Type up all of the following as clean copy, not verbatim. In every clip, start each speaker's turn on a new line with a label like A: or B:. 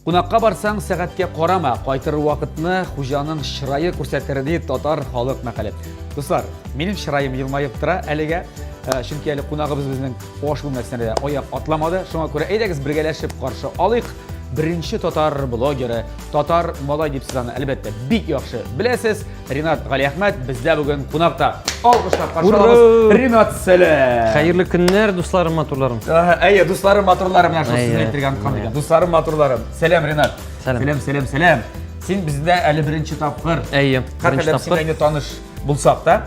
A: Кунакка барсаң, сәгатькә карама, кайтыр вакытны хуҗаның чырае күрсәтер, ди татар халык мәкале. Дуслар, минем чыраем елмаеп тора әлегә, чөнки әле кунагыбыз безнең аш бүлмәсенә дә аяк атламады. Шуңа күрә әйдәгез бергәләшеп каршы алыйк. Беренче татар блогеры, татар малай дип сез аны әлбәттә бик яхшы беләсез. Ринат Галиәхмәт бездә бүген кунакта. Алкышлап каршы алабыз. Ринат, сәлам!
B: Хәерле көннәр, дусларым, матурларым.
A: Әйе, дусларым, матурларым, менә шул сүзне әйтергә оныткан икән. Дусларым, матурларым. Сәлам, Ринат.
B: Сәлам.
A: Сәлам, сәлам, сәлам. Син бездә әле беренче тапкыр.
B: Әйе,
A: беренче тапкыр. Син инде таныш булсак та,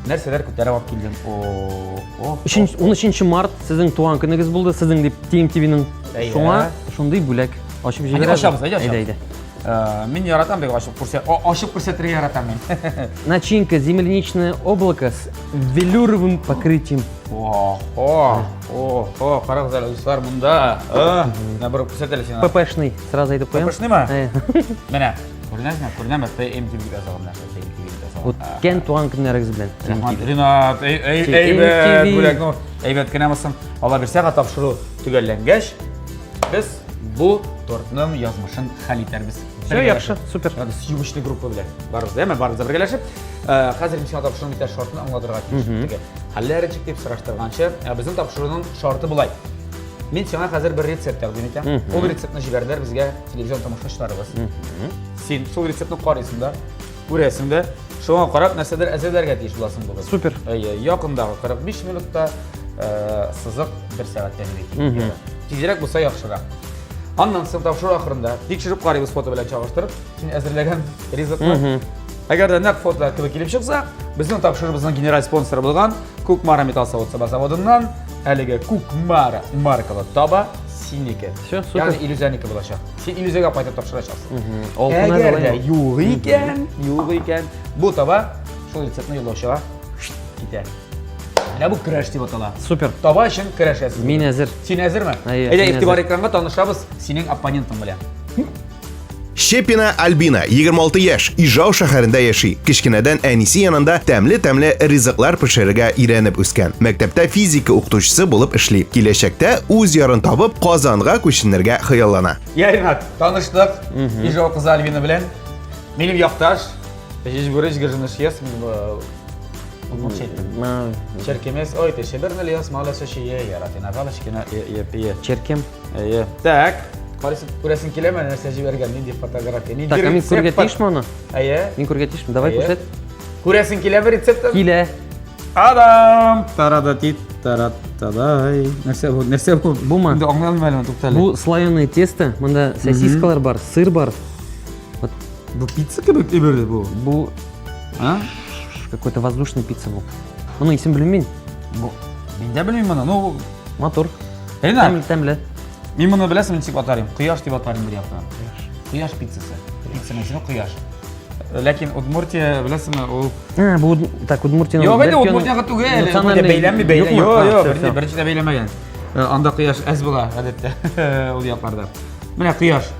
A: нәрсәләр күтәреп алып килдең?
B: О, 13 март сезнең туган көнегез булды, сезнең дип TMTV-ның. Шуңа шундый бүләк ачып
A: җибәрәбез. Ачабыз, әйдә,
B: әйдә, әйдә.
A: Мин яратам бик ачып күрсә, ачып күрсәтергә яратам мин.
B: Начинка земляничное облако с велюровым покрытием.
A: Ого, ого, карагыз әле, дуслар, монда. Менә борып күрсәт әле син.
B: ППшный, сразу әйтеп куям.
A: ППшныймы? Менә, күренәсеңме? Күренәме? PM дип язылган нәрсә, PM дип
B: язылган. Үткән туган көннәрегез белән.
A: Рәхмәт, Ринат, әйбәт бүләк, ну, әйбәт кенә булсын. Алла бирсә, тапшыру төгәлләнгәч, без бу тортның язмышын хәл итәрбез.
B: Все яхшы, супер.
A: Надо съемочный группа белән. Барыбыз, әмма барыбыз да бергәләшеп. Хәзер мин сиңа тапшыруның бит шартын аңлатырга тиеш. Теге хәлләр ничек дип сораштырганчы, безнең тапшыруның шарты болай. Мин сиңа хәзер бер рецепт тәкъдим итәм. Ул рецептны җибәрделәр безгә телевизион тамашачыларыбыз. Син шул рецептны карыйсың да, күрәсең дә, шуңа карап нәрсәдер әзерләргә тиеш буласың бүген.
B: Супер.
A: Әйе, якындагы 45 минутта сызык бер сәгатьтән бит. Тизрәк булса яхшырак. Аннан соң тапшыру ахырында тикшереп карыйбыз фото белән чагыштырып, син әзерләгән ризыкны. Әгәр дә нәкъ фото кебек килеп чыкса, безнең тапшыруыбызның генераль спонсоры булган Кукмара металл савыт-саба заводыннан әлеге Кукмара маркалы таба синеке.
B: Все, супер.
A: Ягъни Илүзәнеке булачак. Син Илүзәгә кайтып тапшырачаксың. Әгәр дә юк икән, юк икән, бу таба шул рецептны юллаучыга китә. Менә бу көрәш дип атала.
B: Супер.
A: Таба өчен көрәшәсез.
B: Мин әзер.
A: Син әзерме?
B: Әйе.
A: Әйдә, игътибар экранга танышабыз синең оппонентың белән.
C: Щепина Альбина, 26 яшь, Ижау шәһәрендә яши. Кечкенәдән әнисе янында тәмле-тәмле ризыклар пешерергә өйрәнеп үскән. Мәктәптә физика укытучысы булып эшли. Киләчәктә үз ярын табып, Казанга күченергә хыяллана.
A: Я, Ренат, таныштык Ижау кызы Альбина белән. Минем якташ, Җиҗбүреш гыжыныш ес, Черкемес, ой, ты шебернел яс, маласы шие, яратина балышкина, е, е,
B: Черкем.
A: Әйе. Так, карыйсың, күрәсең киләме, нәрсә җибәргән, нинди фотография, нинди
B: Так, а мин күрергә тиешме аны?
A: Әйе.
B: Мин күрергә тиешме? Давай күрсәт.
A: Күрәсең киләме рецептын?
B: Килә.
A: Адам! Тарадатит, таратадай. Нәрсә бу? Нәрсә бу?
B: Бумы?
A: Инде аңлый алмыйм әле, туктале.
B: Бу слоеное тесто, монда сосискалар бар, сыр бар.
A: Вот. Бу пицца кебек әйбер бу.
B: Бу
A: А?
B: Какой-то воздушный пицца бу. Моның исемен белмим.
A: Бу. Мин дә белмим моны. Ну,
B: матур.
A: Ренат.
B: Тәмле, тәмле.
A: Мин моны беләсең ничек атарым? Кояш дип атарым бер яктан. Кояш. Кояш пиццасы. Пиццаның исеме кояш. Ләкин Удмуртия, беләсеңме, ул
B: А, бу так Удмуртияның.
A: Юк, инде Удмуртиягә түгел. Удмуртия бәйләнми, бәйләнми. Юк, юк, беренче дә бәйләмәгән. Анда кояш әз була, гадәттә, ул якларда. Менә кояш.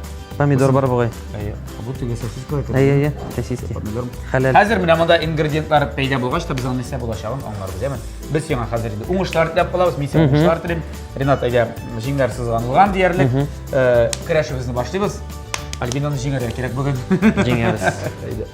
B: Помидор бар бугай.
A: Әйе. Бу теге сосиска
B: икән. Әйе, әйе, сосиски.
A: Помидор.
B: Хәләл.
A: Хәзер менә монда ингредиентлар пәйда булгач та без аның нәрсә булачагын аңларбыз, яме. Без сиңа хәзер инде уңышлар теләп калабыз. Мин сиңа уңышлар телим. Ренат, әйдә, җиңнәр сызганылган диярлек. Көрәшебезне башлыйбыз. Альбинаны җиңәргә кирәк бүген.
B: Җиңәбез.
A: Әйдә.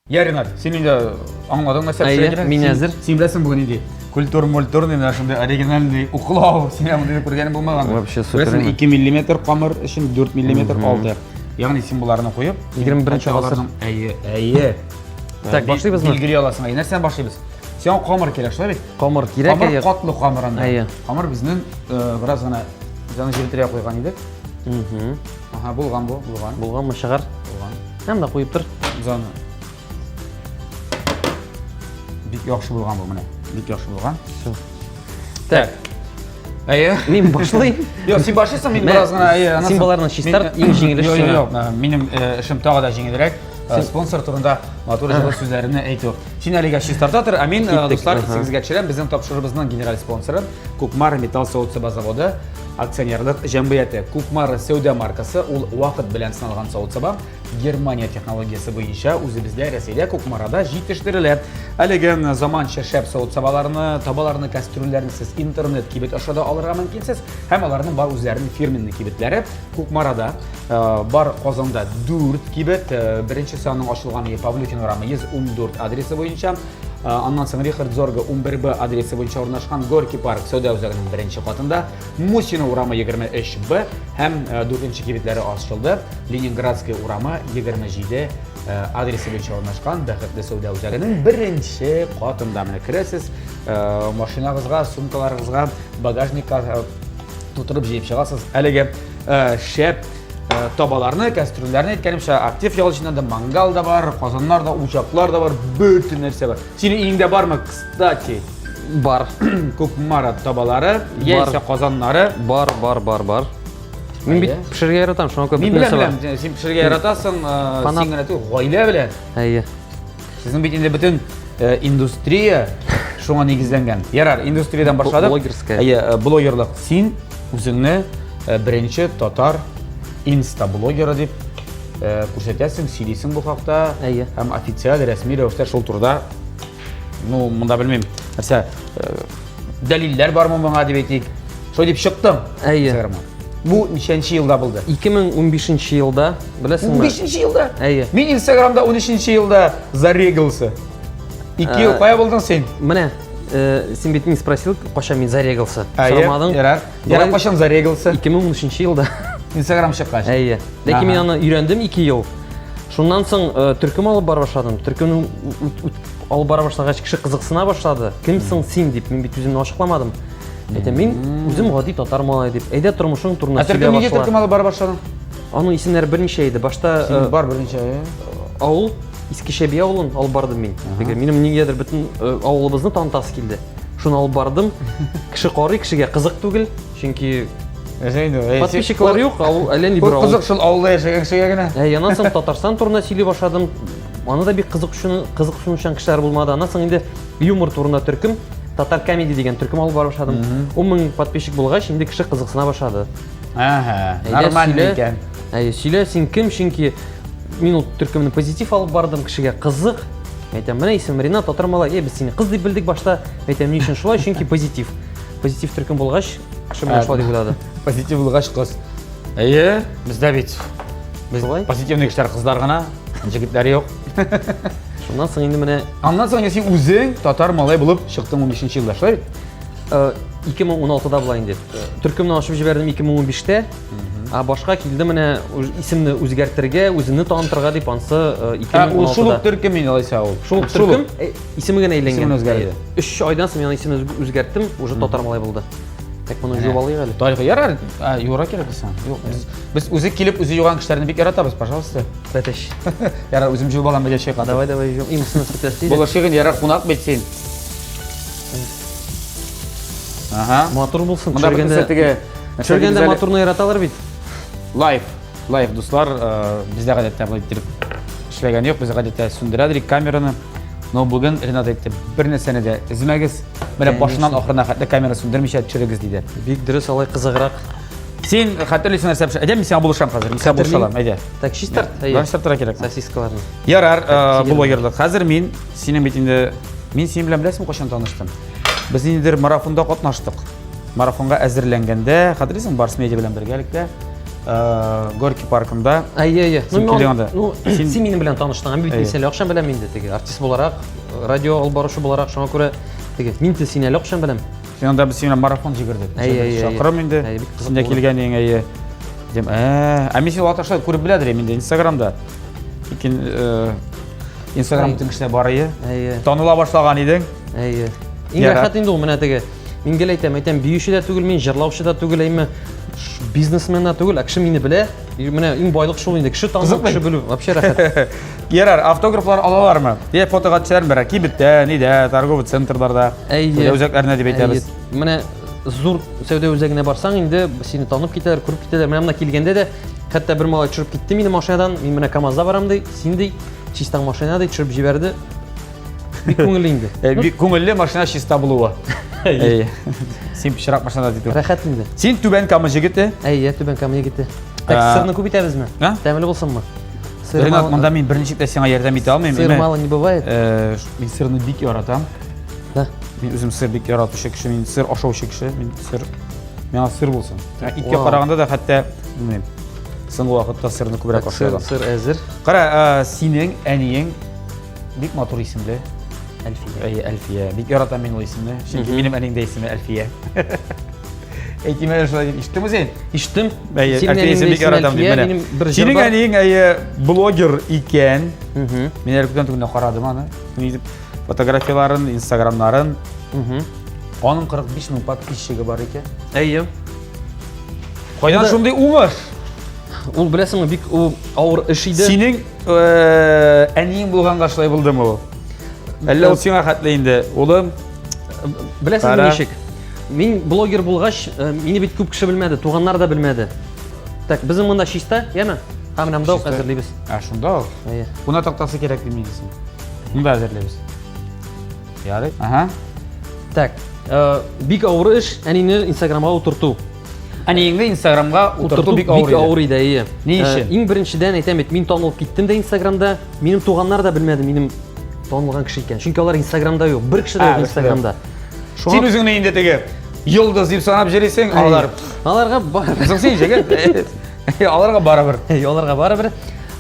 A: Я, Ренат, син инде аңладың нәрсә
B: пешерә Мин әзер.
A: Син беләсең бүген нинди культур-мультурный менә шундый оригинальный уклау. Син мондый күргәнең булмаган.
B: Вообще супер.
A: Күрәсең, 2 миллиметр камыр өчен 4 миллиметр 6. Ягъни син боларны куеп,
B: 21 гасыр.
A: Әйе, әйе.
B: Так, башлыйбызмы?
A: Билгели аласың. Әйе, нәрсәдән башлыйбыз? Сиңа камыр кирәк, шулай бит?
B: Камыр кирәк,
A: Камыр катлы камыр анда.
B: Әйе.
A: Камыр безнең бераз гына без аны җебетергә куйган идек. Ага, булган бу, булган.
B: Булганмы, чыгар?
A: Булган.
B: Һәм дә куеп тор.
A: Без аны бик яхшы булган бу менә. Бик яхшы булган.
B: Все.
A: Так. Әйе.
B: Мин башлыйм.
A: Юк, син башлыйсың, мин бераз гына, әйе,
B: Син боларны чистарт, иң җиңел эш
A: сиңа. Юк, юк, минем эшем тагы да җиңелрәк. Спонсор турында матур җылы сүзләрне әйтү. Син әлегә чистарта тор, ә мин,
B: Киттек,
A: дуслар,
B: аһа.
A: исегезгә төшерәм, безнең тапшыруыбызның генераль спонсоры Кукмара металл савыт-саба заводы акционерлык җәмгыяте. Кукмара сәүдә маркасы ул вакыт белән сыналган савыт-саба. Германия технологиясе буенча үзебездә Рәсәйдә Кукмарада җитештерелә. Әлеге заманча шәп савыт-сабаларны, табаларны, кастрюльләрне сез интернет кибет аша да алырга мөмкинсез һәм аларның бар үзләренең фирменный кибетләре Кукмарада бар, Казанда 4 кибет. Беренчесе аның ачылган Павлюхин урамы 114 адресы буенча. Аннан соң Рихард Зорга 11Б адресы буенча урнашкан Горький парк сәүдә үзәгенең беренче катында, Мусина урамы 23Б һәм дүртенче кибетләре ачылды. Ленинградская урамы 27 адресы буенча урнашкан Бәхетле сәүдә үзәгенең беренче катында. Менә керәсез, машинагызга, сумкаларыгызга, багажникка тутырып җыеп чыгасыз. Әлеге шәп табаларны, кәстрүлләрне әйткәнемчә, актив ял өчен анда мангал да бар, казаннар да, учаклар да бар, бөтен нәрсә бар. Синең өеңдә бармы, кстати?
B: Бар.
A: Кукмара табалары, яисә казаннары.
B: Бар, бар, бар, бар. Мин бит пешерергә яратам, шуңа күрә
A: Мин беләм, беләм, син пешерергә яратасың, син генә түгел, гаилә белән.
B: Әйе.
A: Сезнең бит инде бөтен индустрия шуңа нигезләнгән. Ярар, индустриядән башладык.
B: Блогерская.
A: Әйе, блогерлык. Син үзеңне беренче татар инста-блогеры дип күрсәтәсең, сөйлисең бу хакта.
B: Әйе.
A: Һәм официаль, рәсми рәвештә шул турыда, ну, монда белмим, нәрсә, дәлилләр бармы моңа дип әйтик. Шулай дип чыктың.
B: Әйе.
A: Инстаграмга. Бу ничәнче елда булды?
B: 2015 елда, беләсеңме?
A: 15 елда?
B: Әйе.
A: Мин Инстаграмда 13 елда зарегался. Ике ел кая булдың син?
B: Менә, син бит не спросил, кайчан мин зарегался.
A: Әйе,
B: Сорамадың.
A: Ярар. Ярар, кайчан зарегался?
B: 2013 елда.
A: Инстаграм чыккач.
B: Әйе. Ләкин мин аны өйрәндем 2 ел. Шуннан соң төркем алып бара башладым. Төркемне алып бара башлагач, кеше кызыксына башлады. Кемсең син дип, мин бит үземне ачыкламадым. Әйтәм, мин үзем гади татар малае дип. Әйдә тормышың турында
A: Ә төркем
B: сөйләй
A: нинди
B: башла.
A: төркем алып бара башладың?
B: Аның исемнәре берничә иде. Башта
A: Синең бар берничә.
B: Авыл Иске Чәби авылын алып бардым мин. Теге минем нигәдер бөтен авылыбызны танытасы килде. Шуны алып бардым. Кеше карый, кешегә кызык түгел, чөнки подписчиклар юк, авыл әллә ни бер авыл.
A: Кызык шул авылда яшәгән кешегә генә.
B: Ә аннан соң Татарстан турында сөйли башладым. Аны да бик кызык кызыксынучан кешеләр булмады. Аннан соң инде юмор турында төркем Татар комеди дигән төркем алып бара башладым. 10 мең подписчик булгач, инде кеше кызыксына башлады.
A: Ага, нормально икән.
B: Әйе, сөйлә, син кем? Чөнки мин ул төркемне позитив алып бардым, кешегә кызык. Әйтәм, менә исемем Ренат, татар малай. Е, без сине кыз дип белдек башта. Әйтәм, ни өчен шулай? Чөнки позитив. Позитив төркем булгач, кеше менә шулай дип уйлады.
A: Позитив булгач кыз. Әйе, бездә бит. Без позитивный кешеләр кызлар гына, җегетләр юк.
B: Шуннан соң инде менә
A: Аннан соң син үзең татар малай булып чыктың 15 елда, шулай бит?
B: 2016-да була инде. Төркемне ачып җибәрдем 2015-тә. Ә башка килде менә исемне үзгәртергә, үземне танытырга дип ансы 2016-да.
A: Ул шул ук төркем инде алайса ул.
B: Шул ук төркем, исеме генә әйләнгән.
A: Исеме үзгәрде.
B: 3 айдан соң мин исемне үзгәрттем, уже татар малай булды. Так моны жуып алыйк әле.
A: Тарихы ярар, юра кирәк булса. Юк, без үзе килеп, үзе юган кешеләрне бик яратабыз, пожалуйста.
B: Бәтәш.
A: Ярар, үзем жуып алам, бәтәш чайкатып.
B: Давай, давай, жуып. Имсен сүтәсе.
A: Булышыйк инде, ярар, кунак бит син. Ага.
B: Матур булсын.
A: Монда бөтенесе теге
B: Төшергәндә матурны яраталар бит.
A: Лайв. Лайв, дуслар, бездә гадәттә болай иттереп эшләгән юк, без гадәттә сүндерә идек камераны. Но бүген Ренат әйтте, бер нәрсәне дә өзмәгез. Менә башыннан ахырына хәтле камера сүндермичә төшерегез диде.
B: Бик дөрес, алай кызыграк.
A: Син хәтерлисең нәрсә пешер? Әйдә, мин сиңа булышам хәзер. Мин сиңа булыша алам, әйдә.
B: Так, чистарт.
A: Әйе. Чистартырга кирәк.
B: Сосискаларны.
A: Ярар, блогерлык. Хәзер мин синең бит инде мин синең белән беләсеңме кайчан таныштым? Без ниндидер марафонда катнаштык. Марафонга әзерләнгәндә, хәтерлисең, Барс Медиа белән бергәлектә Горький паркында.
B: Әйе, әйе. Ну, мин, ну, син, син минем белән таныштың, мин бит мин сине яхшы беләм инде теге артист буларак, радио алып баручы буларак, шуңа күрә теге мин дә сине әле яхшы беләм.
A: Син анда без синең марафон җигердек.
B: Әйе, әйе.
A: Чакырым инде.
B: Әйе, бик кызык.
A: Син дә килгән идең, әйе. Дим, ә мин сине ваташта күреп беләдер инде Инстаграмда. Икин Инстаграм бөтен кешедә бар ие.
B: Әйе.
A: Таныла башлаган идең.
B: Әйе. Иң рәхәт инде ул менә теге. Мин гел әйтәм, әйтәм, биюче дә түгел мин, җырлаучы да түгел, әйме бизнесмен да түгел, ә кеше мине белә. Менә иң байлык шул инде, кеше тану, кеше белү, вообще рәхәт.
A: Ярар, автографлар алалармы? Я фотога төшәләрме берәр кибеттә, нидә, торговый центрларда, сәүдә үзәкләрендә дип әйтәбез.
B: Менә зур сәүдә үзәгенә барсаң, инде сине танып китәләр, күреп китәләр. Менә монда килгәндә дә, хәтта бер малай төшереп китте мине машинадан, мин менә КАМАЗда барам ди, син ди, чистаң машина ди, төшереп җибәрде. Бик күңелле инде.
A: Э, бик күңелле машина чиста булуы. Әйе. Син пычрак машинада дип.
B: Рәхәт инде.
A: Син Түбән Кама җегете.
B: Әйе, Түбән Кама егете. Так, сырны күп итәбезме? Тәмле булсынмы?
A: Сыр Ренат, монда мин берничек тә сиңа ярдәм итә алмыйм.
B: Сыр мало не бывает.
A: Э, мин сырны бик яратам. Да. Мин үзем сыр бик яратучы кеше, мин сыр ашаучы кеше, мин сыр миңа сыр булсын. Иткә караганда да хәтта, белмим, соңгы вакытта сырны күбрәк ашыйм.
B: Сыр әзер.
A: Кара, э, синең әниең бик матур исемле.
B: Әлфия.
A: Әйе, Әлфия. Бик яратам мин ул исемне. Чөнки минем әнием дә исеме Әлфия. Әйтим әле шулай дип. Ишеттеңме син?
B: Ишеттем.
A: Әйе, Әлфия исемен бик яратам дип менә. Синең әниең әйе блогер икән. Мин әле күптән түгел карадым аны. Ни фотографияларын, инстаграмнарын. Аның 45 мең подписчигы бар икән.
B: Әйе.
A: Кайдан шундый уңыш?
B: Ул беләсеңме, бик ул авыр эш иде.
A: Синең э, әниең булганга шулай булдымы ул? Әллә ул сиңа хәтле инде, улым?
B: Беләсеңме ничек? Мин блогер булгач, э, мине бит күп кеше белмәде, туганнар да белмәде. Так, безнең монда чиста, яме? Һәм менә монда ук әзерлибез.
A: Ә, шунда ук?
B: Әйе.
A: Куна тактасы кирәк дим инде. Монда әзерлибез. Ярый. Ага.
B: Так, э, бик авыр эш, әнине Инстаграмга утырту.
A: Әниеңне Инстаграмга утырту бик авыр
B: иде. Бик авыр иде, әйе.
A: Ни өчен?
B: Э, иң беренчедән әйтәм бит, мин танылып киттем дә Инстаграмда. Минем туганнар да белмәде минем танылган кеше икән. Чөнки алар Инстаграмда юк. Бер кеше дә юк Инстаграмда.
A: Син үзеңне инде теге йолдыз дип санап йөрисең, алар
B: аларга барыбер.
A: Соң син җегет. Аларга барыбер.
B: Аларга барыбер.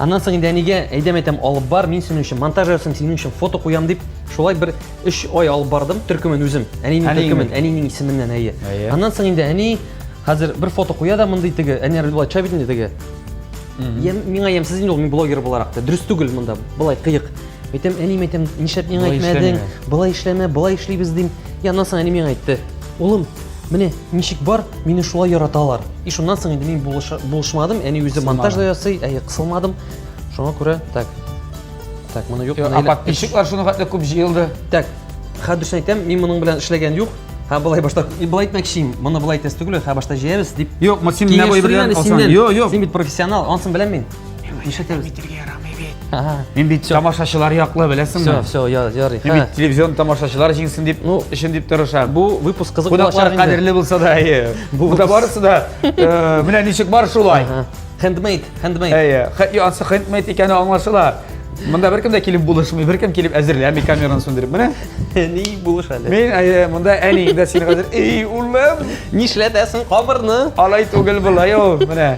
B: Аннан соң инде әнигә әйдәм әйтәм, алып бар, мин синең өчен монтаж ясыйм, синең өчен фото куям дип, шулай бер 3 ай алып бардым төркемен үзем. Әнинең төркемен, әнинең исеменнән, әйе. Аннан соң инде әни хәзер бер фото куя да мондый теге, әни болай ча бит инде теге. Миңа ямьсез инде ул, мин блогер буларак та. Дөрес түгел монда, болай кыек. Әйтәм, әнием, әйтәм, нишләп миңа әйтмәдең? Болай эшләмә, болай эшлибез дим. И аннан соң әни миңа әйтте, улым, менә ничек бар, мине шулай яраталар. И шуннан соң инде мин булышмадым, әни үзе монтаж да ясый, әйе, кысылмадым. Шуңа күрә, так. Так, моны юк.
A: А подписчиклар шуның хәтле күп җыелды.
B: Так, хәзер дөресен әйтәм, мин моның белән эшләгән юк. Һә болай башта, болай әйтмәкче моны болай әйтәсе түгел, һә башта җыябыз дип.
A: Юк, син менә бу белән
B: Юк, юк. Син бит профессионал, ансын беләм мин.
A: Нишләтәбез? Әйтергә ярамый бит. Мин бит тамашачылар яклы, беләсеңме?
B: Все, все, ярый.
A: Мин бит телевизион тамашачылар җиңсен дип, ну, өчен дип тырышам.
B: Бу выпуск кызык
A: булачак инде. Кунаклар кадерле булса да, әйе. Бу барысы да э, менә ничек бар шулай.
B: Handmade, handmade.
A: Әйе, ансы handmade икәне аңлашыла. Монда беркем дә килеп булышмый, беркем килеп әзерләми камераны сүндереп. Менә.
B: Ни булыш әле?
A: Мин әйе, монда әниең дә сине хәзер, "Эй, улым,
B: нишләтәсең камырны?"
A: Алай түгел болай ул, менә.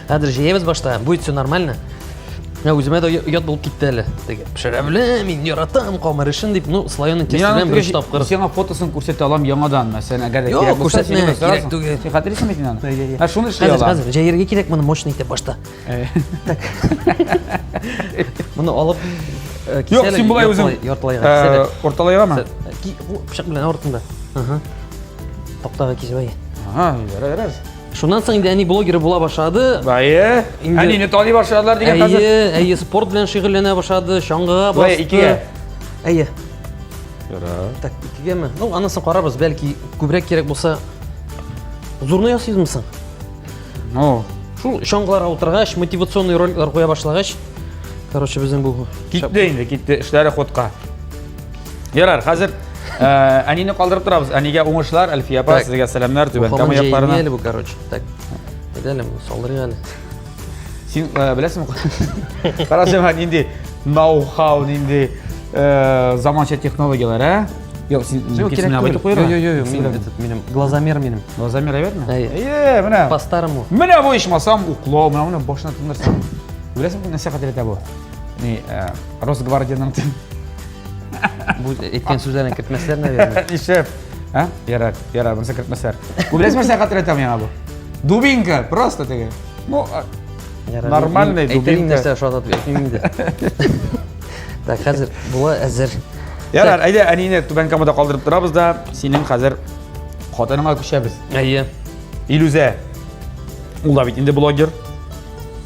B: Хәзер җәябез башта, будет все нормально. Менә үземә дә оят булып китте әле. Теге пешерә беләм, мин яратам камыр эшен дип, ну, слоеный тесто белән беренче тапкыр.
A: Сиңа фотосын күрсәтә алам яңадан, мәсәлән, әгәр дә
B: кирәк булса, күрсәтмә, кирәк түгел.
A: Син хәтерлисеңме син аны? Ә шуны эшли алам.
B: Хәзер, хәзер, җәяргә кирәк моны мощный итеп башта. Так. Моны алып
A: э, Юк, син болай үзең
B: яртылайга кисәле.
A: Э, урталайгамы?
B: Пычак белән ортында. Ага. Тактага кисеп әйе.
A: Ага, ярар, ярар.
B: Шуннан соң инде әни блогеры була башлады.
A: Әйе. Әнине таный башладылар дигән
B: хәзер. Әйе, әйе, спорт белән шөгыльләнә башлады, чаңгыга басты.
A: Икегә.
B: Әйе.
A: Ярар.
B: Так, икегәме? Ну, анысын карарбыз, бәлки күбрәк кирәк булса. Зурны ясыйбызмы соң?
A: Ну,
B: шул чаңгыларга утыргач, мотивационный роликлар куя башлагач, короче, безнең бу
A: китте инде, китте, эшләре ходка. Ярар, хәзер э, әнине калдырып торабыз. Әнигә уңышлар, Әлфия апа, сезгә сәламнәр, Түбән Кама якларына.
B: Әле бу, короче. Так. Әйдә әле, салдырыйк әле.
A: Син э, беләсеңме? Кара син нинди ноу-хау, нинди э, заманча технологияләр, ә? Юк, син
B: кирәк түгел. Юк, юк, юк, мин этот минем глазомер минем.
A: Глазомер әйбәтме? Әйе, менә.
B: По-старому.
A: Менә бу ичмасам уклау, менә менә башына тындырсаң. Беләсеңме, нәрсә хәтерләтә бу? Ни, Росгвардиянең
B: Бу әйткән сүзләрен кертмәсләр, наверное.
A: Нишләп? А? Ярар, ярар, монысы кертмәсләр. Бу беләсеңме нәрсә хәтерләтә миңа бу? Дубинка, просто теге. Ну, нормальный дубинка.
B: Әйтер нәрсә ошатып әйтмим инде. Так, хәзер була әзер.
A: Ярар, әйдә, әнине Түбән Камада калдырып торабыз да, синең хәзер хатыныңа күчәбез.
B: Әйе.
A: Илүзә. Ул да бит инде блогер.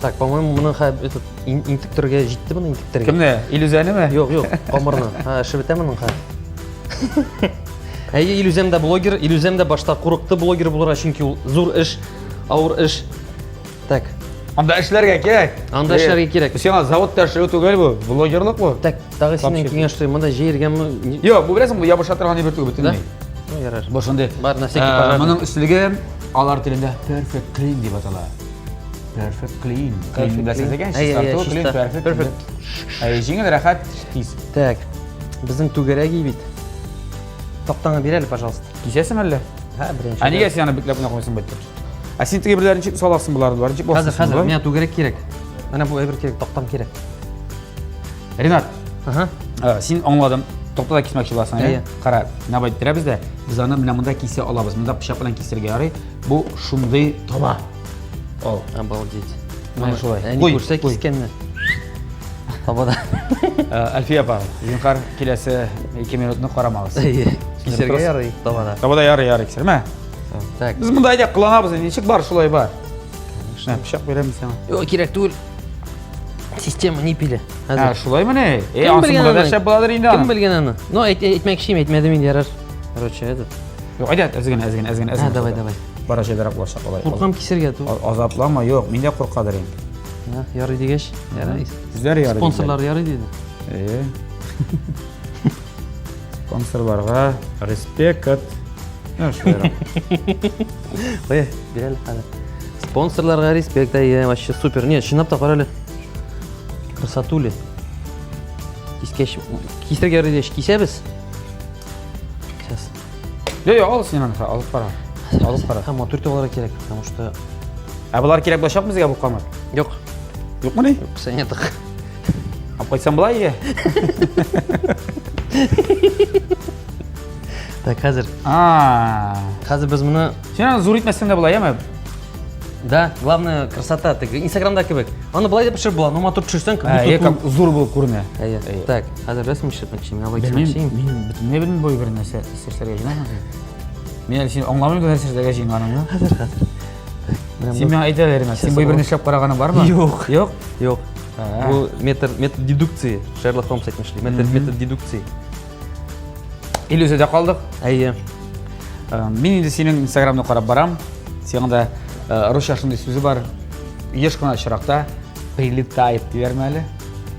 B: Так, по-моему, моны этот интектерергә җитте моны интектерергә.
A: Кемне? Илүзәнеме?
B: Юк, юк, камырны. Ха, эше бетә моның хәзер. Әйе, Илүзәм дә блогер, Илүзәм дә башта курыкты блогер булырга, чөнки ул зур эш, авыр эш. Так.
A: Анда эшләргә кирәк.
B: Анда эшләргә кирәк.
A: Сиңа заводта эшләү түгел бу, блогерлык бу.
B: Так, тагы синнән киңәш сорыйм, монда җәергәме?
A: Юк, бу беләсең, бу ябыша торган әйбер түгел бөтенләй.
B: Ну, ярар.
A: Бу шундый.
B: Бар, на всякий пожарный.
A: Моның өслеге алар телендә perfect clean дип атала. Perfect clean. Clean беләсез икән, чистарту, clean, perfect. Perfect. Әй, җиңел, рәхәт, тиз.
B: Так, безнең түгәрәк бит. Тактаңы бир әле, пожалуйста.
A: Кисәсең әллә?
B: Һә, беренче.
A: Ә нигә син аны бикләп кенә куйсың бит? Ә син теге берләрен ничек саласың боларны? Болар ничек
B: Хәзер, хәзер, миңа түгәрәк кирәк. Менә бу әйбер кирәк, тактам кирәк.
A: Ренат.
B: Ага.
A: Син аңладым. Тактада кисмәкче буласың, әйе? Кара, менә бу әйттерәбез дә, без аны менә монда кисә алабыз. Монда пычак белән кисергә ярый. Бу шундый таба.
B: Ал. Обалдеть.
A: Менә шулай.
B: Әни күрсә кискәнне. Табада.
A: Әлфия апа, зинһар, киләсе 2 минутны карамагыз.
B: Әйе. Кисәргә ярый табада.
A: Табада ярый, ярый кисәрмә.
B: Так.
A: Без монда әйдә кыланабыз, ничек бар, шулай бар. Менә пычак бирәм сиңа.
B: Юк, кирәк түгел. Система не пили.
A: Ә, шулай мени? Э, ансы монда да шәп буладыр инде.
B: Кем белгән аны? Ну, әйтмәкче идем, әйтмәдем инде, ярар. Короче, этот.
A: Юк, әйдә, әз генә, әз генә, әз генә, әз генә.
B: Давай, давай.
A: Бара җайдарак булачак алай.
B: Куркам кисергә.
A: Азаплама, юк, мин дә куркадыр инде.
B: Ярый дигәч, ярый.
A: Сүзләр ярый.
B: Спонсорлар ярый диде.
A: Э. Спонсорларга респект. Ну, шулайрак.
B: Куя, бир әле хәзер. Спонсорларга респект, әйе, вообще супер. Нет, чынлап та кара әле. Красотули. Кискәч, кисергә ярый дигәч, кисәбез. Сейчас.
A: Юк, юк, ал син аны, алып кара. Алып кара.
B: Һәм матур итеп алырга кирәк, потому что
A: Ә болар кирәк булачак безгә бу камыр?
B: Юк.
A: Юкмыни?
B: Юк, сәнетык.
A: Алып кайтсам була ие.
B: Так, хәзер.
A: А.
B: Хәзер без моны
A: Син аны зур итмәсәң дә була, яме?
B: Да, главное красота, теге Инстаграмда кебек. Аны былай да пешереп була, но матур төшерсәң, как будто
A: Ә, как зур булып күренә.
B: Әйе. Так, хәзер рәсем эшләтмәкче, мин алай
A: Белмим,
B: кисмәкче.
A: мин бөтенләй белмим бу бер нәрсә эшләргә җыенасың син. Мин әле син аңламыйм да нәрсә эшләргә җыенганыңны.
B: Хәзер, хәзер.
A: Син миңа әйтә әле, Ренат, син бу берне эшләп караганың бармы?
B: Юк.
A: Юк?
B: Юк. Бу метод, метод дедукции, Шерлок Холмс әйтмешли. Метод, метод дедукции.
A: Иллюзиядә калдык.
B: Әйе.
A: Мин инде синең Инстаграмны карап барам. Сиңа да русча шундый сүзе бар. Еш кына очракта прилетает диләрме әле?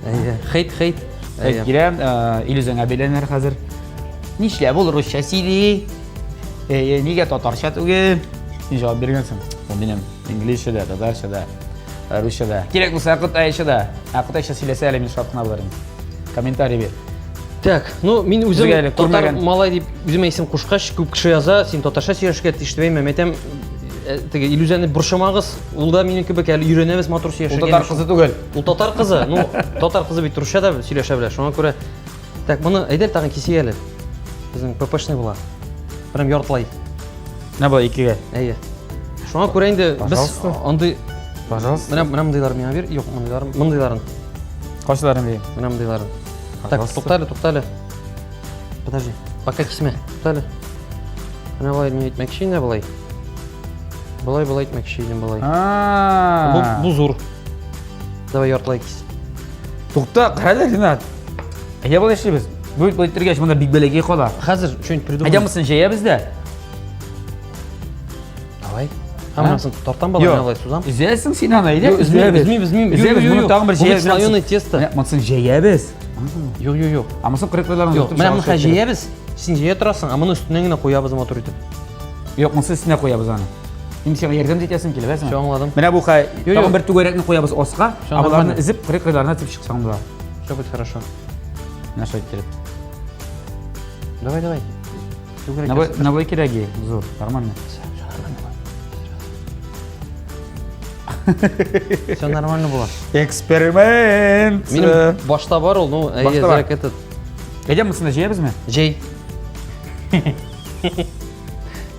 B: Әйе. Хейт, хейт.
A: Хейт килә, иллюзияңә бәйләнәләр хәзер. Нишләп ул русча сөйли? Әйе, нигә татарча түгел? Син җавап биргәнсең. Ул минем инглизчә дә, татарча да, русча да. Кирәк булса, кытайча да. Ә кытайча сөйләсә әле мин шат кына булыр идем. Комментарий бир.
B: Так, ну мин үзем
A: Безгә әле
B: татар
A: күрмәгән.
B: малай дип үземә исем кушкач, күп кеше яза, син татарча сөйләшергә тиеш дип әйтмәм. Әйтәм, теге иллюзияне борчымагыз, ул да минем кебек әле өйрәнәбез матур
A: Ул
B: сөйләшергә.
A: татар кызы түгел.
B: Ул татар кызы, ну татар кызы бит русча да сөйләшә белә, шуңа күрә. Так, моны әйдә тагын кисик әле. Безнең ППшный була. Прям яртылай.
A: Менә болай икегә.
B: Әйе. Шуңа күрә инде без
A: Пожалуйста.
B: андый
A: Пожалуйста.
B: Менә менә мондыйларын миңа бир. Юк, мондыйларын, мондыйларын.
A: Кайсыларын бирим?
B: Менә мондыйларын. Так,
A: Пожалуйста.
B: тукта әле, тукта әле. Подожди, пока кисмә. Тукта әле. Менә болай мин әйтмәкче инде болай. Болай болай әйтмәкче идем болай.
A: А.
B: Бу, бу зур. Давай яртылай кис.
A: Тукта, кара әле, Ренат. Әйдә болай эшлибез. Бу бит болай итергәч, монда бик бәләкәй кала.
B: Хәзер что-нибудь придумаем.
A: Әйдә монысын җәябез дә.
B: Давай. Һәм монысын тартам бала, мин алай сузам.
A: Өзәсең син аны, әйдә.
B: Юк, өзмим, өзмим, өзмим.
A: Өзәбез, моны тагын бер җәябез.
B: Слоеное тесто.
A: Менә монысын җәябез.
B: Юк, юк, юк.
A: Ә монысын кырык-кырыкларын
B: Юк, менә моны хәзер җәябез. Син җәя торасың, ә моны өстеннән генә куябыз матур итеп.
A: Юк, монысы өстенә куябыз аны. Мин сиңа ярдәм итәсем килә, беләсеңме?
B: Всё, аңладым.
A: Менә бу хәй, тагын бер түгәрәкне куябыз аска,
B: Всё,
A: ә боларны
B: нормально.
A: өзеп, кырык-кырыкларына тип чыксаң була.
B: Все будет хорошо.
A: Менә шулай иттереп.
B: Давай, давай. Түгәрәк
A: Менә
B: ясап.
A: менә болай кирәге, зур, нормально.
B: Все нормально була.
A: Эксперимент.
B: Минем башта бар ул, ну, әйе,
A: Башта бар.
B: зрак этот.
A: Әйдә монысын да җәябезме?
B: Җәй.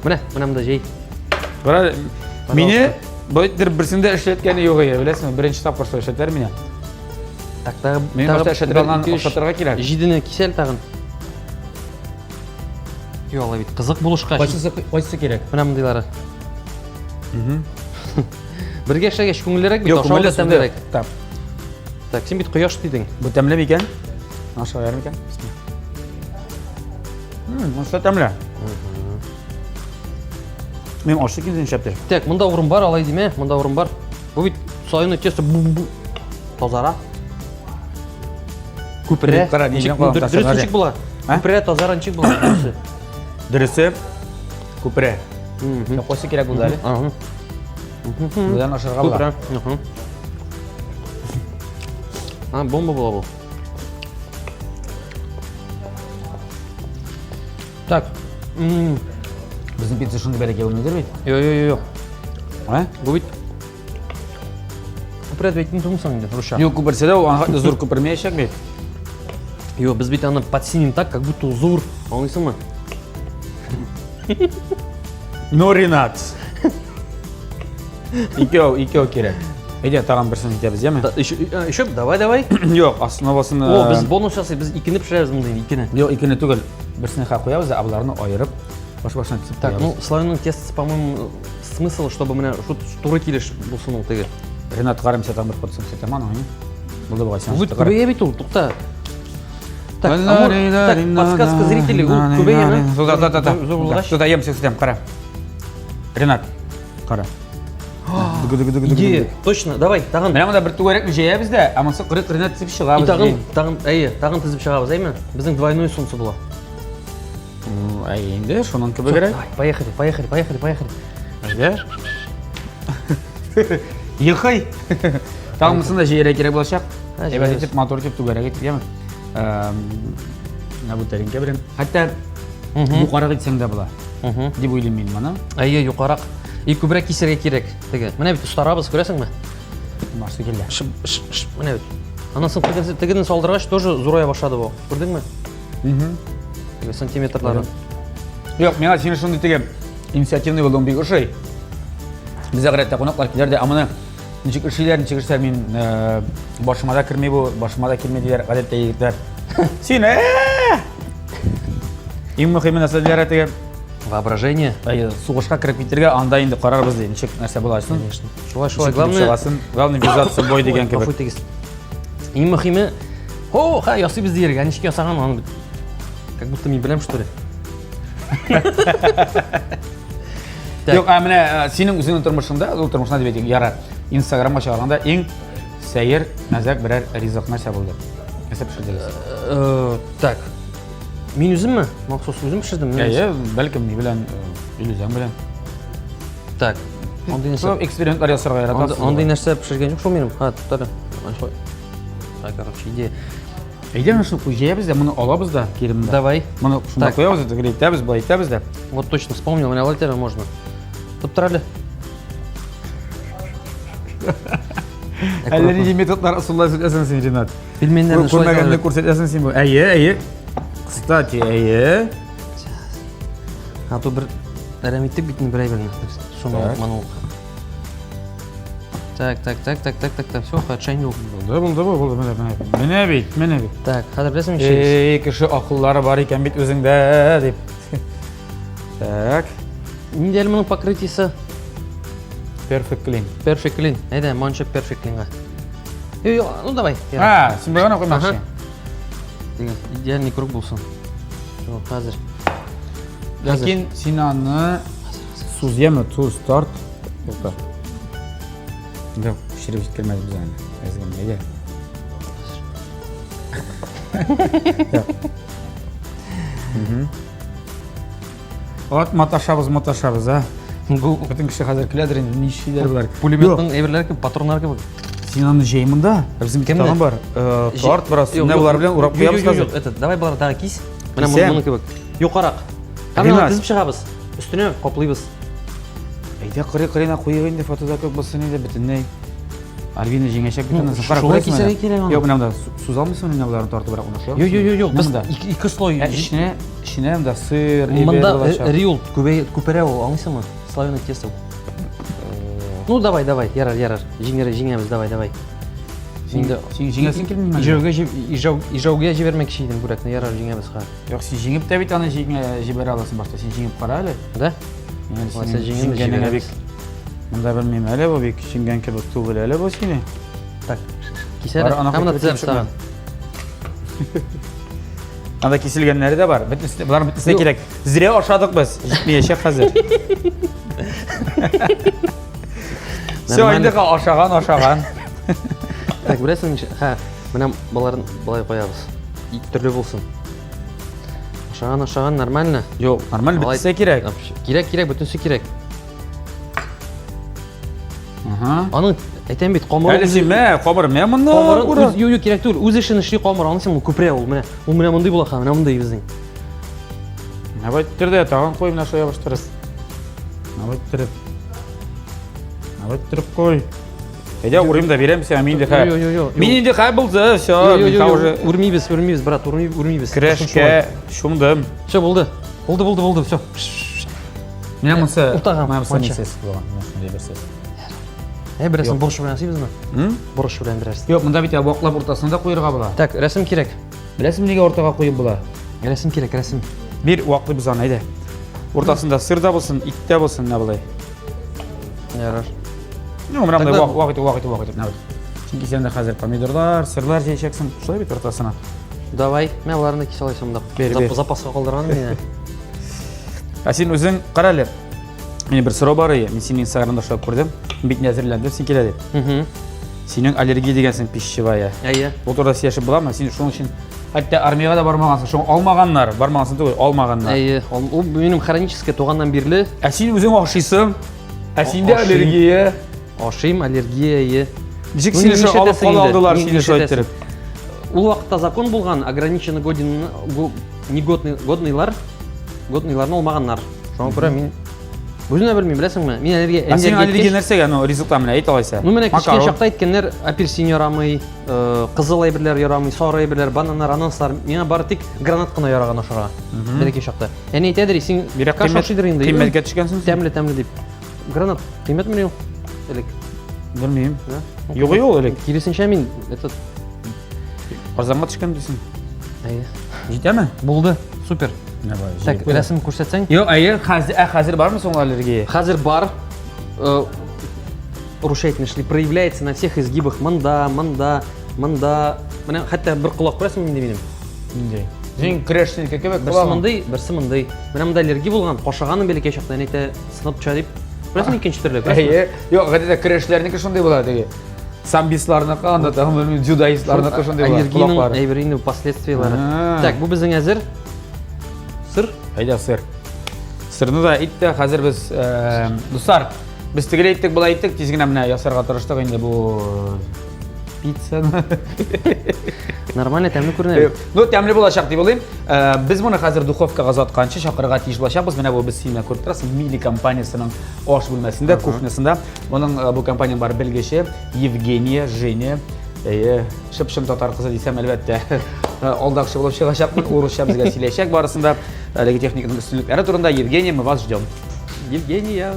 B: Менә, менә монда җәй.
A: Бара, мине былай берсендә эшләткәне юк иде, беләсеңме? Беренче тапкыр шулай эшләтәләр мине.
B: Так, тагы,
A: Мине
B: тагы
A: башта эшләтеп
B: бер,
A: алган
B: ике, өч,
A: охшатырга кирәк.
B: Җидене кисәл тагын. Юк, алай бит кызык булышка.
A: Кайсысы кайсысы кирәк?
B: Менә мондыйлары. Бергә эшләгәч күңеллерәк бит,
A: Юк,
B: ашау
A: күңелле
B: да тәмлерәк.
A: Так.
B: Так, син бит кояш дидең.
A: Бу тәмле микән? Ашалар микән? Монысы тәмле. Мин ашык инде нишләптер.
B: Так, монда урын бар, алай димә, монда урын бар. Бу бит Слоеное тесто бу-бу-бу. Тазара. Күперә.
A: Кара,
B: Ничек,
A: нидән калган
B: дөрес
A: тасыр,
B: ничек була?
A: А?
B: Күперә, тазара ничек була? Дөресе.
A: Дөресе күперә. Кайсы кирәк булды әле?
B: Ага.
A: Будан ашарга була.
B: Күперә. Ага. А, бомба була бу. Так.
A: Безнең пицца шундый бәләкәй булмыйдыр бит?
B: Йо, йо, йо, йо.
A: А?
B: Бу бит Күперә дип әйттең түгелме соң инде, русча?
A: Юк, күперсә дә ул аңа зур күпермәячәк бит.
B: Юк, без бит аны подсиним так, как будто ул зур. Аңлыйсыңмы?
A: Ну, Ринат. Икәү, икәү кирәк. Әйдә, тагын берсен итәбез, яме?
B: Еще, еще, давай, давай.
A: Юк, основасын...
B: О, без бонус ясыйбыз, без икене пешерәбез монда инде, икене.
A: Юк, икене түгел. Берсен хә куябыз да, ә боларны аерып, баш-башына тезеп
B: Так,
A: куябыз.
B: ну, слоеный тесто, по-моему, смысл, чтобы менә шу туры килеш булсын ул теге.
A: Ренат, карыйм, сәтам бер котсын, сәтам аның, әйе? Булды бугай, сиңа
B: Бу бит
A: сәтам.
B: күбәя бит ул, тукта. Так, Амур, так, подсказка зрителей, ул күбәяме?
A: Туда, туда, туда.
B: Зур булгач.
A: Туда, ем, сәтам, кара. Ренат, кара.
B: Идея, точно, давай, тагын.
A: Менә монда бер түгәрәкне җәябез дә, ә монысы кырык кырына тезеп
B: И
A: чыгабыз.
B: тагын, тагын, әйе, тагын тезеп чыгабыз, әйме? Безнең двойной солнце була.
A: Әй, инде шуның кебегрәк.
B: Давай, поехали, поехали, поехали, поехали.
A: Әйдә. Ехай. Тагын монысын да җәяргә кирәк булачак.
B: Ә,
A: Әйбәт
B: җәярбез.
A: итеп, матур итеп, түгәрәк итеп, яме. Менә бу тәлинкә белән. Хәтта югарырак итсәң дә була. Дип уйлыйм мин моны.
B: Әйе, югарырак. И күбрәк кисәргә кирәк. Теге. Менә бит остарабыз, күрәсеңме?
A: Марсы килде.
B: Шып, шып, шып, менә бит. Аннан соң тегесе тегене салдыргач тоже зурая башлады бу. Күрдеңме? Теге сантиметрлары.
A: Юк, миңа синең шундый теге инициативный булуың бик ошый. Безгә гадәттә кунаклар килер дә, ә моны ничек эшлиләр, ничек эшләр, мин э, башыма да керми бу, башыма да килми диләр гадәттә егетләр. Син э! Иң мөһиме нәрсә диләр теге
B: Воображение.
A: Әйе, сугышка кереп китергә, анда инде карарбыз ди, ничек нәрсә буласын.
B: Конечно. Шулай, шулай.
A: Ничек килеп
B: Главное,
A: чыгасын, главное вязаться бой дигән
B: Ой, гафу
A: кебек.
B: итегез. Иң мөһиме, о, ха, ясыйбыз дияргә, ничек ясаган аны бит. Как будто мин беләм, что ли. Так.
A: Юк, ә менә э, синең үзеңнең тормышыңда, ул тормышыңда дип әйтик, ярар, Инстаграмга чыгарганда иң сәер, мәзәк берәр ризык нәрсә булды? Нәрсә пешердегез?
B: Э, Так. Мин үземме? Махсус үзем пешердем.
A: Әйе, бәлкем ни белән, э, Илүзәң белән.
B: Так. Андый нәрсә.
A: Шул экспериментлар ясарга яратасыз.
B: Андый нәрсә пешергән юк шул минем. Ха, туктале. Так, короче, идея.
A: Әйдә, менә шуны җәябез дә, моны алабыз да кире монда.
B: Давай.
A: Моны шунда куябыз да, тегеләй итәбез, болай итәбез дә.
B: Вот точно вспомнил, менә алай итәргә можно. Тоттыр әле.
A: Әллә нинди методлар, ысуллар күрсәтәсең син, Ринат.
B: Пельменнәрне
A: шулай Күрмәгәнне күрсәтәсең син бу. Әйе, әйе. Кстати, әйе.
B: А то бер әрәм иттек бит инде бер әйберне. Шуны моны Так, так, так, так, так, так, так, все, хәтшән юк.
A: Булды, булды, булды, менә, менә. Менә бит, менә бит.
B: Так, хәзер беләсеңме ничек?
A: Эй, кеше акыллары бар икән бит үзеңдә, дип. Так.
B: Нинди әле моның покрытиесе?
A: Perfect clean.
B: Perfect clean. Әйдә, манча perfect cleanга. Юк, юк, ну давай.
A: А, син болай гына куймакчы.
B: Дигән, идеальный круг булсын. Юк, хәзер.
A: Ләкин син аны суз яме, туз тарт. Тукта. Юк, пешереп җиткермәдек без аны. Әз генә, әйдә. Вот маташабыз, маташабыз, а. Бу бөтен кеше хәзер көләдер инде, нишлиләр болар.
B: Пулеметның әйберләре кебек, патроннар кебек.
A: Син аны җәй монда. Безнең
B: Кемне?
A: тагын бар. Э, Тарт бераз. Менә болар белән урап куябыз хәзер.
B: Этот, давай болар тагы кис. Менә
A: Кисәм.
B: моны кебек. Юкарак. Һәм
A: Ринат.
B: тезеп чыгабыз. Өстенә каплыйбыз.
A: Әйдә кырый кырыйна куйыйк инде фотода күп булсын инде бөтенләй. Альбина җиңәчәк бит аны. Кара,
B: шулай
A: күрәсеңме
B: кисәргә
A: менә?
B: кирәк аны.
A: Юк, менә монда суза алмыйсың менә боларны тартыбрак уны шулай.
B: Юк, юк, юк, юк. Без
A: Монда.
B: ике слой.
A: Ә эченә, эченә монда сыр, әйбер
B: Монда
A: булачак.
B: риул күбәй күперә ул, аңлыйсыңмы? Слоеное тесто. Ну давай, давай, ярар, ярар. Җиңәр, җиңәбез, давай, давай.
A: Син,
B: Инде
A: син җиңәсең килмиме?
B: Ижауга ижау ижауга җибәрмәкче идем бүләкне, ярар, җиңәбез ха.
A: Юк, син җиңеп тә бит аны җиңә җибәрә аласың башта. Син җиңеп кара әле.
B: Да?
A: Мин
B: Алайса
A: синең
B: җиңәбез,
A: җиңгәнеңә
B: җибәрәбез.
A: бик Монда белмим әле бу бик җиңгән кебек түгел әле бу сине.
B: Так. Кисәр.
A: Бары ана
B: Һәм
A: кайтып
B: төзәбез
A: килеп
B: тагын.
A: Анда киселгәннәре дә бар. Бөтенесе, боларның бөтенесе
B: Юк.
A: кирәк. Зря ашадык без. Җитмәячәк хәзер. Все, инде ашаган, ашаган.
B: Так, беләсең ничә? Ха, менә боларын болай куябыз. Ике төрле булсын. Ашаган, ашаган, нормально.
A: Юк, нормально бөтенесе кирәк.
B: Кирәк, кирәк, бөтенесе кирәк. Ага. Аның әйтәм бит, камыры.
A: Әле син мә, камыр мә монда.
B: Камыры үз, юк, юк, кирәк түгел. Үз эшен эшли камыр, аның син ул күперә ул, менә. Ул менә мондый була, менә мондый безнең.
A: Менә бу иттерде, тагын куй менә шулай ябыштырып. Менә бу иттереп. Менә бу иттереп куй. Әйдә, урыйм да бирәм сиңа, мин инде хә.
B: Юк, юк, юк.
A: Мин инде хә булды, все, мин хә уже.
B: Үрмибез, үрмибез, брат, үрмибез.
A: Көрәшкә чумдым.
B: Все, булды. Булды, булды, булды, все.
A: Менә монысы.
B: Уртага.
A: Менә монысы нисез булган, менә шундый берсе.
B: Ә, берәрсен борыч белән ясыйбызмы? Борыч белән берәрсен.
A: Юк, монда бит ваклап уртасына да куерга була.
B: Так, рәсем кирәк.
A: Беләсеңме, нигә уртага куеп була?
B: Рәсем кирәк, рәсем.
A: Бир, ваклыйбыз аны, әйдә. Уртасында сыр да булсын, ит тә булсын, менә болай.
B: Ярар.
A: Ну, менә мондай вак, вак итеп, вак итеп, вак итеп, менә. Чөнки син анда хәзер помидорлар, сырлар җәячәксең. Шулай бит уртасына.
B: Давай, мә аларны кисә алайсың монда.
A: Бир, бир.
B: Запаска калдырган мин.
A: Ә син үзең кара әле. Минем бер сорау бар иде. Мин синең Инстаграмда шулай күрдем. Бик әзерләндем, син килә дип. Синең аллергия дигәнсең пищевая.
B: Әйе.
A: Бу турыда сөйләшеп буламы? Син шуның өчен хәтта армиягә дә бармагансың. Шуны алмаганнар, бармагансың түгел, алмаганнар.
B: Әйе, ул минем хроническое туганнан бирле.
A: Ә син үзең ашыйсың. Ә синдә аллергия.
B: Ашыйм, аллергия, әйе.
A: Ничек сине шулай алып кала алдылар, сине шулай иттереп?
B: Ул вакытта закон булган, ограниченно годен, негодный, годныйлар, годныйларны алмаганнар. Шуңа күрә мин үзем дә белмим, беләсеңме? Мин аллергия,
A: Ә синең аллергия нәрсәгә? Ну, ризыктан менә әйт алайса.
B: Ну, менә кечкенә чакта әйткәннәр, апельсин ярамый, кызыл әйберләр ярамый, сары әйберләр, бананнар, ананаслар. Миңа бары тик гранат кына яраган ашарга. Бәләкәй чакта. Әни әйтәдер, син каша ашыйдыр инде.
A: Кыйммәткә төшкәнсең.
B: Тәмле, тәмле дип. Гранат кыйммәтмени ул? Элек.
A: Белмим. Юк, юк, элек.
B: Киресенчә мин этот
A: арзанга төшкән дисең.
B: Әйе.
A: Җитәме?
B: Булды. Супер. Так, рәсем күрсәтсәң?
A: Юк, әйе, хәзер, ә хәзер бармы соң аллергия?
B: Хәзер бар. Русча әйтмешли, проявляется на всех изгибах. Монда, монда, монда. Менә хәтта бер колак күрәсеңме инде минем?
A: Нинди? Син көрәшченеке кебек
B: Берсе мондый, берсе мондый. Менә монда аллергия булган, кашыганым бәләкәй чакта, әни әйтә, сынып төшә дип. Күрәсеңме икенче төрле?
A: Әйе. Юк, гадәттә көрәшләрнеке шундый була теге. Самбистларныкы, анда тагын белмим, дзюдоистларныкы шундый була.
B: Аллергиянең әйбер инде последствияләре. Так, бу безнең әзер. Сыр.
A: Әйдә сыр. Сырны да ит тә хәзер без, дуслар, без тегеләй иттек, болай иттек, тиз генә менә ясарга тырыштык инде бу пиццаны.
B: Нормально, тәмле күренә бит.
A: Ну, тәмле булачак дип уйлыйм. Без моны хәзер духовкага озатканчы чакырырга тиеш булачакбыз. Менә бу без син күреп торасың, Мили компаниясенең аш бүлмәсендә, кухнясында. Моның бу компаниянең бар белгече Евгения Женя. Әйе, чып-чын татар кызы дисәм, әлбәттә, алдакчы булып чыгачакмын. Урысча безгә сөйләячәк барысын да. Әлеге техниканың өстенлекләре турында. Евгения, мы вас ждем.
B: Евгения.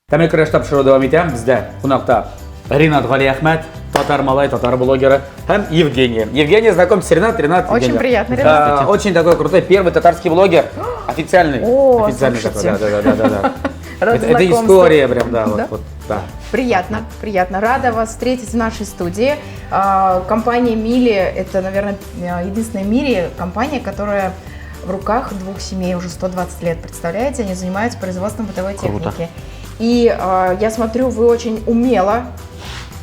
A: Тәмле көрәш тапшыруы дәвам итә. Бездә кунакта Ринат Галиәхмәт, татар малай, татар блогеры һәм Евгения. Евгения, знакомьтесь, Ринат, Ринат.
D: Очень
A: Евгения.
D: приятно, Ринат.
A: Очень такой крутой первый татарский блогер. Официальный.
D: О,
A: официальный
D: слушайте.
A: такой, да, да, да, да, да.
D: Рада
A: Это
D: знакомству.
A: история прям, да, вот,
D: Да?
A: вот, да.
D: Приятно, приятно. Рада вас встретить в нашей студии. Компания Мили – это, наверное, единственная в мире компания, которая в руках двух семей уже 120 лет, представляете? Они занимаются производством бытовой
B: Круто.
D: техники. И я смотрю, вы очень умело,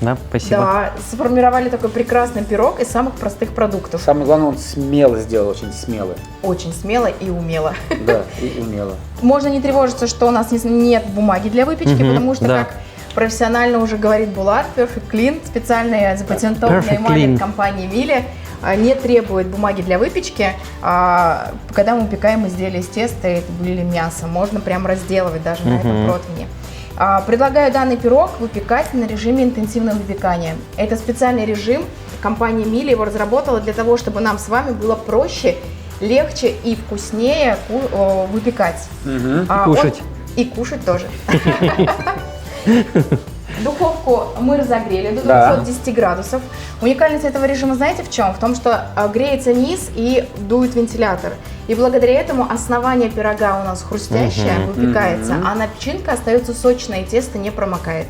B: Да, спасибо.
D: Да, сформировали такой прекрасный пирог из самых простых продуктов.
A: Самое главное, он смело сделал, очень смело.
D: Очень смело и умело.
A: Да, и умело.
D: Можно не тревожиться, что у нас нет бумаги для выпечки, потому что, как профессионально уже говорит Булат, Perfect Clean, специальная запатентованная
B: Perfect
D: эмаль
B: Clean.
D: от компании Miele, не требует бумаги для выпечки. Когда мы выпекаем изделия из теста или мяса, можно прям разделывать даже на этом противне. Предлагаю данный пирог выпекать на режиме интенсивного выпекания. Это специальный режим, компания Miele его разработала для того, чтобы нам с вами было проще, легче и вкуснее выпекать.
B: Кушать.
D: И кушать тоже. Духовку мы разогрели до 210 градусов. Уникальность этого режима знаете в чем? В том, что греется низ и дует вентилятор. И благодаря этому основание пирога у нас хрустящее, выпекается, а начинка остается сочная, и тесто не промокает.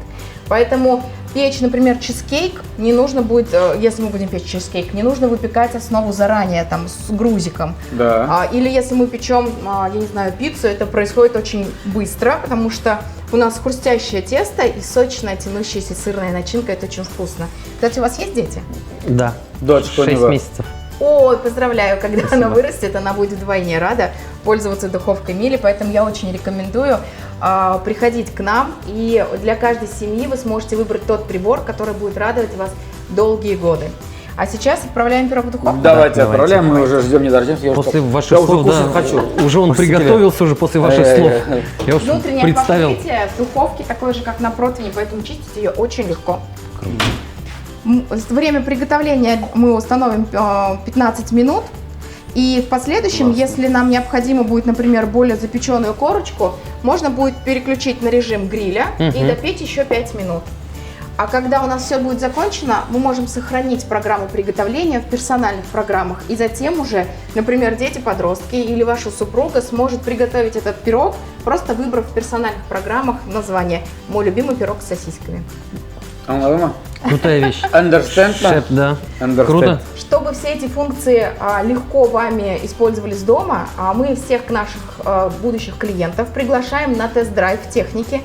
D: Поэтому Печь, например, чизкейк, не нужно будет, если мы будем печь чизкейк, не нужно выпекать основу заранее, там, с грузиком.
A: Да.
D: Или если мы печем, я не знаю, пиццу, это происходит очень быстро, потому что у нас хрустящее тесто и сочная, тянущаяся сырная начинка, это очень вкусно. Кстати, у вас есть дети?
B: Да.
A: Дочка у
B: 6
A: него.
B: месяцев.
D: Ой, поздравляю, когда
B: Спасибо.
D: она вырастет, она будет вдвойне рада пользоваться духовкой Мили, поэтому я очень рекомендую приходить к нам, и для каждой семьи вы сможете выбрать тот прибор, который будет радовать вас долгие годы. А сейчас отправляем пирог в духовку.
A: Давайте
B: Да,
A: отправляем,
B: давайте.
A: мы уже ждем, не дождемся. Я
B: После ваших
A: уже
B: слов,
A: кушать
B: да,
A: хочу.
B: уже он
A: После тебя.
B: приготовился уже после ваших слов. Я уж
D: Внутреннее
B: представил.
D: покрытие в духовке такое же, как на противне, поэтому чистить ее очень легко. Время приготовления мы установим 15 минут. И в последующем, если нам необходимо будет, например, более запеченную корочку, можно будет переключить на режим гриля и допечь еще 5 минут. А когда у нас все будет закончено, мы можем сохранить программу приготовления в персональных программах. И затем уже, например, дети, подростки или ваша супруга сможет приготовить этот пирог, просто выбрав в персональных программах название «Мой любимый пирог с сосисками».
A: Аңладыңмы?
B: Крутая вещь.
A: Understand?
B: Шеф, да.
A: Understand.
B: Круто.
D: Чтобы все эти функции легко вами использовались дома, мы всех наших будущих клиентов приглашаем на тест-драйв техники,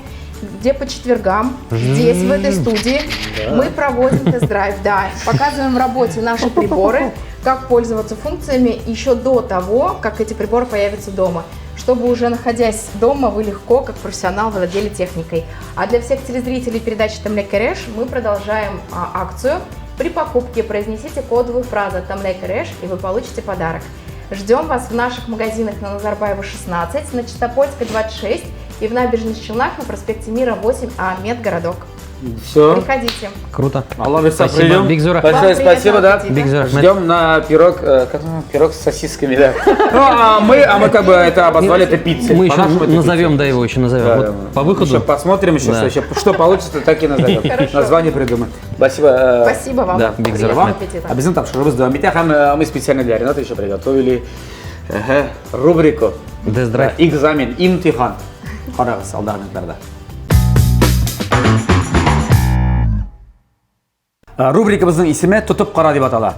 D: где по четвергам, здесь, в этой студии, мы проводим тест-драйв, да, показываем в работе наши приборы, как пользоваться функциями еще до того, как эти приборы появятся дома, чтобы уже находясь дома, вы легко, как профессионал, владели техникой. А для всех телезрителей передачи Тәмле Кереш мы продолжаем акцию. При покупке произнесите кодовую фразу Тәмле Кереш, и вы получите подарок. Ждем вас в наших магазинах на Назарбаева 16, на Чистопольской 26 и в Набережных Челнах на проспекте Мира 8А, Медгородок.
A: Все.
D: Приходите.
B: Круто.
A: Алла бирсә,
B: Спасибо.
A: придем.
B: Бик зур.
A: Большое
D: Вам
A: спасибо, да.
D: приятного аппетита.
B: Бик зур рәхмәт.
A: Ждем на пирог, как он, пирог с сосисками, да. Ну, а мы как бы это обозвали это пиццей.
B: Мы еще
A: По-нашему это
B: назовем,
A: пицца.
B: да, его еще назовем.
A: Да,
B: Вот
A: да.
B: по выходу.
A: Еще посмотрим еще,
B: Да.
A: что, еще, что получится, так и назовем.
D: Хорошо.
A: Название придумаем. Спасибо.
D: Спасибо вам.
B: Да, бик зур
D: Приятного
B: рәхмәт.
D: аппетита.
A: А безнең тапшыруыбыз дәвам итә һәм мы специально для Рената еще приготовили рубрику.
B: Тест-драйв.
A: Экзамен, имтихан. Карагыз алдагы минутларда. Рубрикабызның исеме Тотып кара дип атала.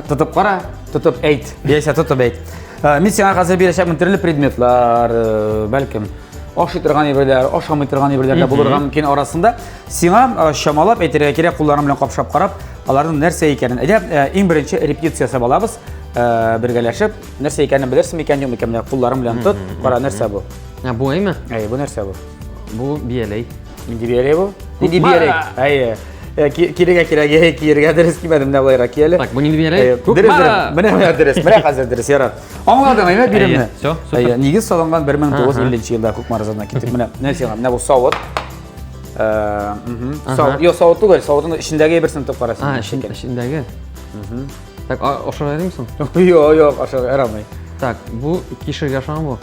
A: Тотып кара, тотып әйт. Яисә тотып әйт. Мин сиңа хәзер бирәчәкмен төрле предметлар, бәлкем ашый торган әйберләр, ашамый торган әйберләр дә булырга мөмкин арасында. Сиңа чамалап әйтергә кирәк, кулларың белән капшап карап, аларның нәрсә икәнен. Әйдә, иң беренче репетиция ясап алабыз, бергәләшеп, нәрсә икәнен белерсең микән, юк микән, менә кулларың белән тот, кара, нәрсә бу?
B: Ә, бу әйме?
A: Әй, бу нәрсә бу?
B: Бу бияләй.
A: Нинди бияләй бу? Нинди бияләй? Әйе. Кирегә кирәк, әйе, киергә дөрес кимәдем, менә болайрак ки әле.
B: Так, бу нинди бияләй?
A: Әйе, дөрес, дөрес. Менә менә дөрес, менә хәзер дөрес, ярар. Аңладың, әйме, биремне?
B: Әйе, всё, супер.
A: Әйе, нигез салынган 1950 елда Кукмара заводына китеп. Менә, менә сиңа, менә бу савыт. Савыт, юк, савыт түгел, савытның эчендәге әйберсен тотып кара син.
B: А, эчендәге. Так, ашарга ярыймы соң?
A: Юк, юк, ашарга ярамый.
B: Так, бу кишергә ошаган бу.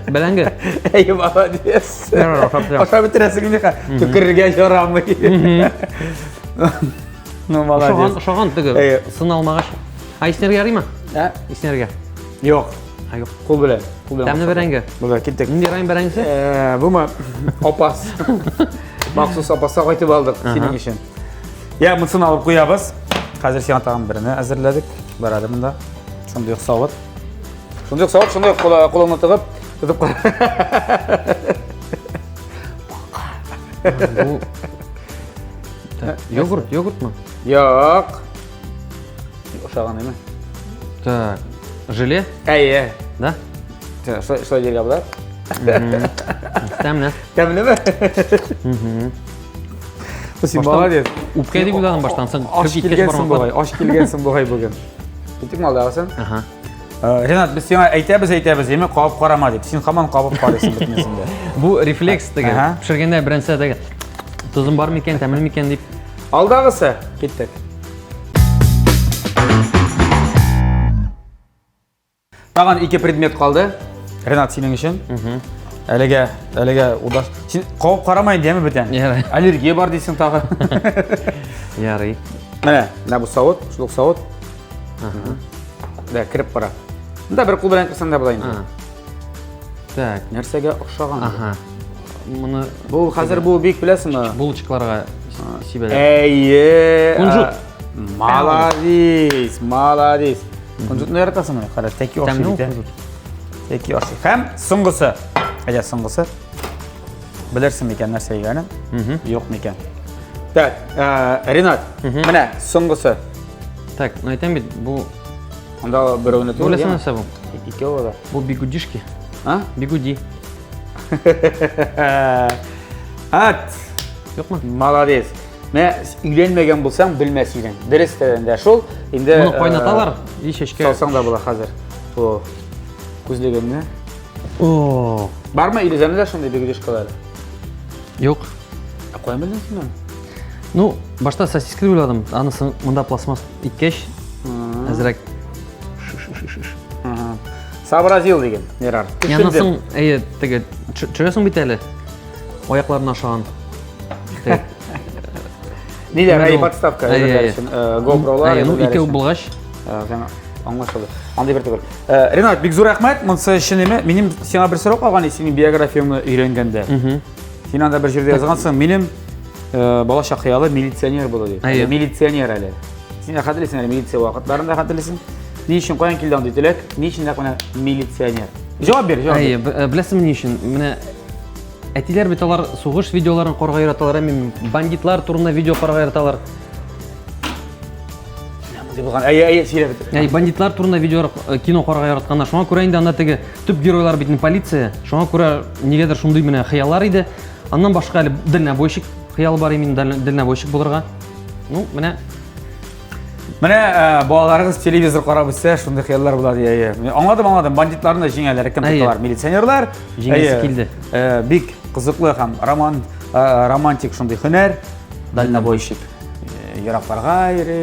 B: Бәрәңге.
A: Әй, молодец.
B: Ярар, ашап бетерәм.
A: Ашап бетерәсең инде, төкерергә ярамый. Ну, молодец.
B: Ошаган, ошаган теге. Сын алмагач. А иснәргә ярыймы?
A: Ә?
B: Иснәргә.
A: Юк.
B: А, юк.
A: Кул белән. Кул белән.
B: Тәмле бәрәңге.
A: Булды, киттек.
B: Нинди район бәрәңгесе?
A: Бумы? Апас. Махсус апаска кайтып алдык синең өчен. Я, монысын алып куябыз. Хәзер сиңа тагын берне әзерләдек. Бар әле монда. Шундый ук савыт. Шундый ук савыт, шундый ук кулыңны тыгып, тотып кара.
B: Бу йогурт, йогуртмы?
A: Юк. Ошаган әйме?
B: Так, желе?
A: Әйе.
B: Да?
A: Шулай дияргә була.
B: Тәмле.
A: Тәмлеме? Син молодец.
B: Үпкә дип уйладым баштан, соң
A: Аш килгәнсең бугай, аш килгәнсең бугай бүген. Китик малдагысын.
B: Ага.
A: Ренат, без сиңа әйтәбез, әйтәбез, яме кабып карама дип. Син һаман кабып карыйсың бөтенесен дә.
B: Бу рефлекс теге. Пешергәндә беренче теге тозым бар микән, тәмле микән дип.
A: Алдагысы, киттек. Тагын ике предмет калды. Ренат, синең өчен. Әлегә, әлегә удаш. Син кабып карама инде, яме бүтән.
B: Ярый.
A: Аллергия бар дисең тагы.
B: Ярый.
A: Менә, менә бу савыт, шул ук савыт. Да, кереп кара. Монда бер кул белән керсәң дә була инде.
B: Так.
A: Нәрсәгә охшаган?
B: Ага. Моны
A: Бу хәзер бу бик беләсеңме?
B: Булочкаларга сибәләр.
A: Әйе.
B: Кунжут.
A: Молодец, молодец. Кунжутны яратасыңмы? Кара, тәки ашый бит. Тәки ашый. Һәм соңгысы. Әйдә, соңгысы. Белерсең микән нәрсә икәнен? Юк микән? Так, Ренат, менә соңгысы.
B: Так, ну әйтәм бит, бу
A: Анда берәүне
B: түгел. Беләсең нәрсә бу?
A: Икәү алар.
B: Бу бигудишки.
A: А?
B: Бигуди.
A: Ат!
B: Юкмы?
A: Молодец. Менә өйләнмәгән булсаң, белмәс идең. Дөрес тә шул. Инде
B: Моны кайнаталар и чәчкә.
A: Салсаң да була хәзер. О, күзлегеңне.
B: О.
A: Бармы Илүзәнең дә шундый бигудишкалары?
B: Юк.
A: Ә каян белдең син аны?
B: Ну, башта сосиска дип уйладым. Анысы монда пластмасс иткәч, әзрәк
A: Сообразил диген, Ярар.
B: Яннан соң, әйе, теге, төшерәсең бит әле. Аякларына ашаган.
A: Ниләр, әй, подставка, әйберләр өчен, GoPro-лар.
B: Ну, икәү булгач.
A: Аңлашылды. Андый бер түгел. Ренат, бик зур рәхмәт. Монысы чын име? Минем сиңа бер сорау калган иде, синең биографияңне өйрәнгәндә. Син анда бер җирдә язгансың, минем балачак хыялы милиционер булу дип. Милиционер әле. Син дә хәтерлисең әле милиция вакытларын да хәтерлисең. Ни өчен каян килде андый теләк? Ни өчен нәкъ менә милиционер? Җавап бир, җавап бир.
B: Әйе, э, беләсеңме ни өчен? Менә әтиләр бит алар сугыш видеоларын карарга яраталар, ә мин бандитлар турында видео карарга яраталар.
A: Мондый булган. Әйе, әйе, сөйләп бетер.
B: Әй, бандитлар турында видео э, кино карарга яратканнар. Шуңа күрә инде анда теге төп геройлар бит инде полиция. Шуңа күрә нигәдер шундый менә хыяллар иде. Аннан башка әле дальнобойщик хыялы бар именно дальнобойщик булырга. Ну, менә
A: Менә э, балаларыгыз телевизор карап үссә, шундый хыяллар була ди. Әйе. Аңладым, аңладым. Бандитларны да җиңәләр. Кем тоталар? Милиционерлар.
B: Җиңәсе килде.
A: Э, бик кызыклы һәм роман э, романтик шундый һөнәр. Дальнобойщик. Еракларга йөри,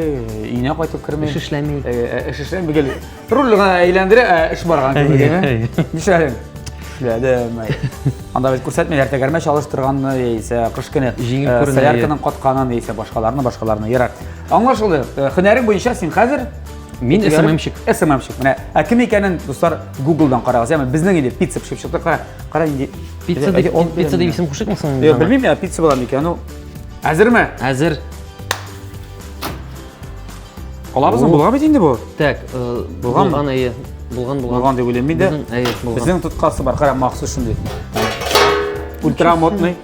A: өенә кайтып керми.
B: Эш эшләми.
A: Эш эшләми. Гел руль гына әйләндерә, эш барган кебек. Нишләдең? Эшләдем. Анда бит күрсәтмиләр тәгәрмәч алыштырганны яисә кыш көне
B: Җиңел күренә,
A: солярканың катканын яисә башкаларны, башкаларны. Ярар. Аңлашылды. Һөнәрең буенча син хәзер
B: Мин СММщик.
A: СММщик. Менә, ә кем икәнен, дуслар, Google-дан карагыз. Яме безнең инде пицца пешеп чыкты. Кара, кара инде.
B: Пицца дип, пицца дип исем кушыйкмы соң?
A: Юк, белмим я, пицца була микән? Ну, әзерме?
B: Әзер.
A: Алабызмы? Булган бит инде бу.
B: Так, э, булган, булган, әйе. Булган, булган.
A: Булган дип уйлыйм мин дә.
B: Әйе, булган.
A: Безнең тоткасы бар, кара, махсус шундый. Ультрамодный.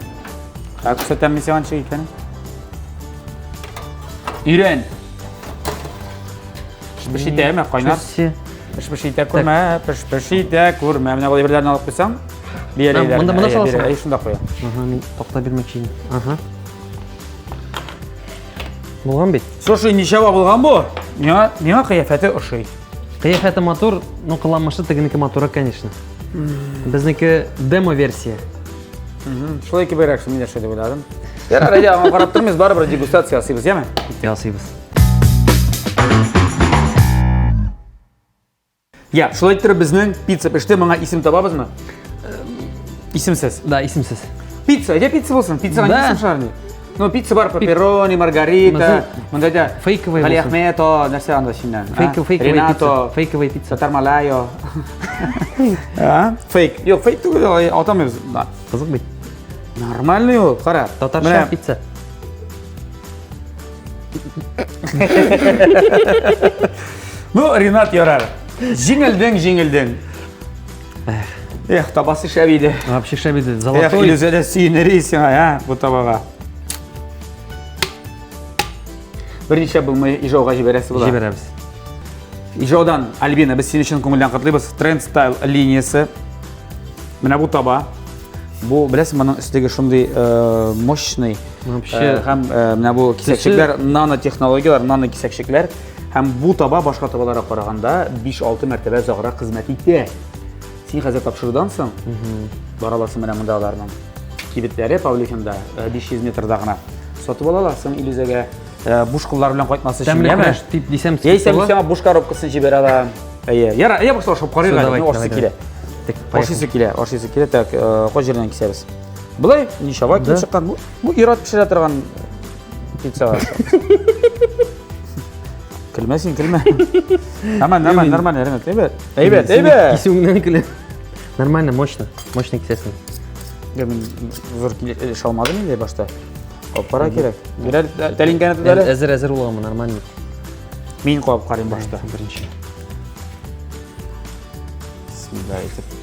A: Так, күрсәтәм мин сиңа ничек икәнен. Өйрән. Пеш итәме, кайнар. Пеш-пеш итә күрмә, пеш-пеш итә күрмә. Менә болай берләрен алып куйсаң, бияләйләрне.
B: Монда монда саласың.
A: Әйе, шунда куя.
B: Ага, мин такта бирмәкче идем. Ага. Булган бит.
A: Слушай, ничего булган бу? Миңа, миңа кыяфәте ошый.
B: Кыяфәте матур, но кыланмышы тегенеке матуррак, конечно. Безнеке демо-версия.
A: Шулай кеберәк, мин дә шулай дип уйладым. Ярар, әйдә, аңа карап тормыйбыз, барыбер дегустация ясыйбыз, яме?
B: Ясыйбыз.
A: Я, шулай иттереп безнең пицца пеште, моңа исем табабызмы? Исемсез.
B: Да, исемсез.
A: Пицца, әйдә пицца булсын. Пиццага
B: Да.
A: ни исем чыгар ни? Ну, пицца бар, пепперони, маргарита, монда да
B: Фейковый
A: Гали
B: булсын.
A: Ахмето, нәрсә анда синнән? а?
B: Фейк, фейковая
A: Ренато,
B: пицца. Фейковая пицца.
A: Татар Малайо. А? Фейк. Юк, фейк түгел, алай атамыйбыз. Да.
B: Кызык бит.
A: Нормальный ул, кара.
B: Татарча
A: Менә
B: пицца.
A: Ну, Ренат ярар. Җиңелдең, җиңелдең. Эх, табасы шәп иде.
B: Вообще шәп иде.
A: Эх,
B: Золотой.
A: Илүзә дә сөенер иде сиңа, ә, бу табага. Берничә булмый Ижауга җибәрәсе була.
B: Җибәрәбез.
A: Ижаудан, Альбина, без сине чын күңелдән котлыйбыз. Тренд стайл линиясе. Менә бу таба. Бу, беләсең, моның өслеге шундый э, мощный.
B: Вообще.
A: Э, һәм э, менә бу кисәкчекләр, нанотехнологияләр, нанокисәкчекләр. Һәм бу таба башка табаларга караганда 5-6 мәртәбә озаграк хезмәт итә. Син хәзер тапшырудан соң бара аласың менә монда аларның кибетләре Павлихинда 500 метрда гына. Сатып ала аласың Илүзәгә буш куллар белән кайтмас өчен.
B: Тәмле
A: яме?
B: көрәш дип дисәм,
A: Яисә мин сиңа буш коробкасын җибәрә алам. Әйе. Яра, әйе башта ашап карыйк әле.
B: Давай,
A: Ашыйсы килә.
B: Так, поехали.
A: Ашыйсы килә, ашыйсы килә. Так, кай җирдән кисәбез? Болай ничава килеп чыккан. Бу, бу ир-ат пешерә торган пицца. Көлмә син, көлмә. Нормально, нормально, нормально, Ренат, әйбәт. Әйбәт, әйбәт.
B: Кисүеңнән көлә. Нормально, мощно. Мощно кисәсең.
A: Юк, мин зур өлеш алмадым инде башта. Кабып кара кирәк. Бирәр тәлинкәне тот әле.
B: Әзер, әзер булганмы, нормально.
A: Мин кабып карыйм башта.
B: Беренче.
A: Бисмилла әйтеп.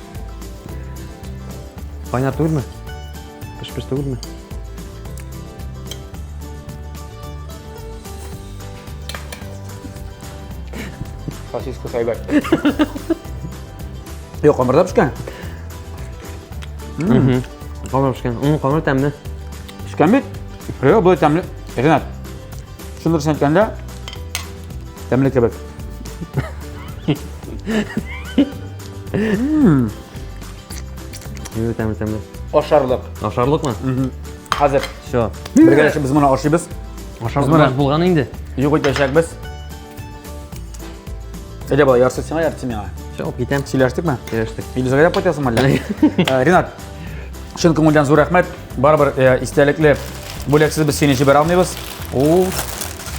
B: Кайнар түгелме? Пеш-пеш түгелме?
A: Сосиска сайбай. Юк, камырда пешкән.
B: Камыр пешкән. Камыр тәмле.
A: Пешкән бит. Юк, болай тәмле. Ренат, шуны дөресен әйткәндә, тәмле кебек.
B: Юк, тәмле, тәмле.
A: Ашарлык.
B: Ашарлыкмы?
A: Хәзер.
B: Все.
A: Бергәләшеп без моны ашыйбыз.
B: Ашарлык булган инде.
A: Юк итәчәкбез. Әйдә, бала, ярсы сиңа, ярты миңа.
B: Все, алып китәм.
A: Сөйләштекме?
B: Сөйләштек.
A: Илүзәгә дә кайтасың әллә? Э, Ренат, чын күңелдән зур рәхмәт. Барыбер э, истәлекле бүләксез без сине җибәрә алмыйбыз. Ул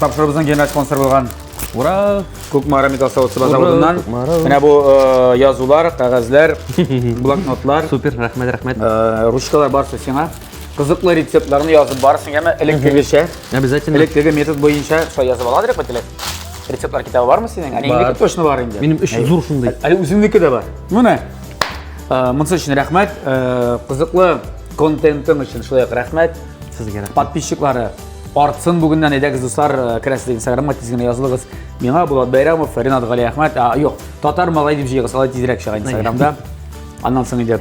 A: тапшыруыбызның генераль спонсоры булган
B: Ура!
A: Кукмара металл савыт-саба
B: Ура,
A: заводыннан.
B: Кукмара.
A: Менә бу э, язулар, кәгазьләр, блокнотлар,
B: Супер, рәхмәт, рәхмәт.
A: Ручкалар барысы сиңа. Кызыклы рецептларны язып барасың, яме элеккегечә.
B: Обязательно.
A: Элеккеге метод буенча шулай язып аладыр бит әле. Рецептлар китабы бармы синең? Әле инде точно бар инде.
B: Минем өч зур шундый.
A: Әле үзеңнеке дә бар. Менә. Э, монысы өчен рәхмәт. Э, кызыклы контентың өчен шулай ук рәхмәт.
B: Сезгә рәхмәт.
A: Подписчиклары артсын бүгеннән әйдәгез дуслар, э, керәсез Инстаграмга тиз генә язылыгыз. Миңа Булат Бәйрәмов, Ренат Галиәхмәт, юк, Татар малай дип җыегыз, алай тизрәк чыга Инстаграмда. Аннан соң инде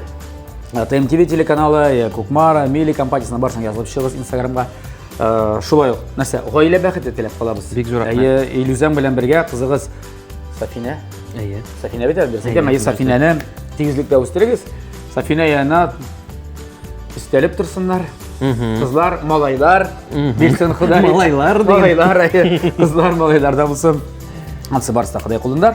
A: ТМТВ телеканалы, Кукмара, Мили компаниясенә барсаң язылып чыгыгыз Инстаграмга. Шулай ук, нәрсә, гаилә бәхете теләп калабыз.
B: Бик зур рәхмәт.
A: Әйе, Илүзәң белән бергә кызыгыз Сафинә.
B: Әйе.
A: Сафинә бит әле, дөрес әйтәм, Сафинәне тигезлектә үстерегез. Сафинә янына өстәлеп торсыннар. Кызлар, малайлар, бирсен Ходай.
B: Малайлар
A: дигән. Малайлар, әйе. Кызлар, малайлар да булсын. Ансы барысы да Ходай кулында.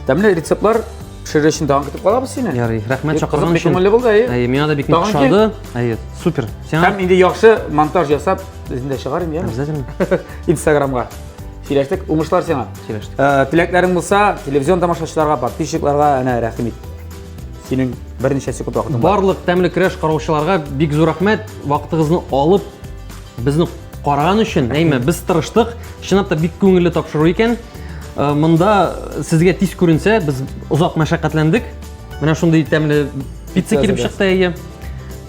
A: Тәмле рецептлар пешерер өчен тагын көтеп калабыз сине.
B: Ярый, рәхмәт чакырган
A: өчен. Күңелле булды, әйе.
B: Әйе, миңа да бик нык ошады. Әйе, супер.
A: Сиңа Һәм инде яхшы монтаж ясап, үзем дә чыгар инде,
B: Обязательно.
A: Инстаграмга. Сөйләштек, уңышлар сиңа.
B: Сөйләштек.
A: Э, теләкләрең булса, телевизион тамашачыларга, подписчикларга әнә рәхим ит. Синең берничә секунд вакытың
B: бар. Барлык тәмле көрәш караучыларга бик зур рәхмәт. Вакытыгызны алып, безне караган өчен, әйме, без тырыштык. Чынлап та бик күңелле тапшыру икән. Э, монда сезгә тиз күренсә, без озак мәшәкатьләндек. Менә шундый тәмле пицца килеп чыкты, әйе.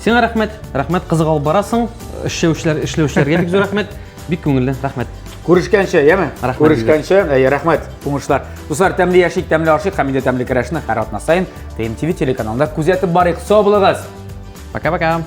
B: Сиңа рәхмәт, рәхмәт кызык алып барасың. Эшләүчеләр, эшләүчеләргә бик зур рәхмәт. Бик күңелле, рәхмәт.
A: Күрешкәнчә, яме? Күрешкәнчә, әйе, рәхмәт, уңышлар. Дуслар, тәмле яшик, тәмле ашыйк һәм инде тәмле көрәшне һәр атна саен ТМТВ телеканалында күзәтеп барыйк. Сау булыгыз.
B: Пока-пока.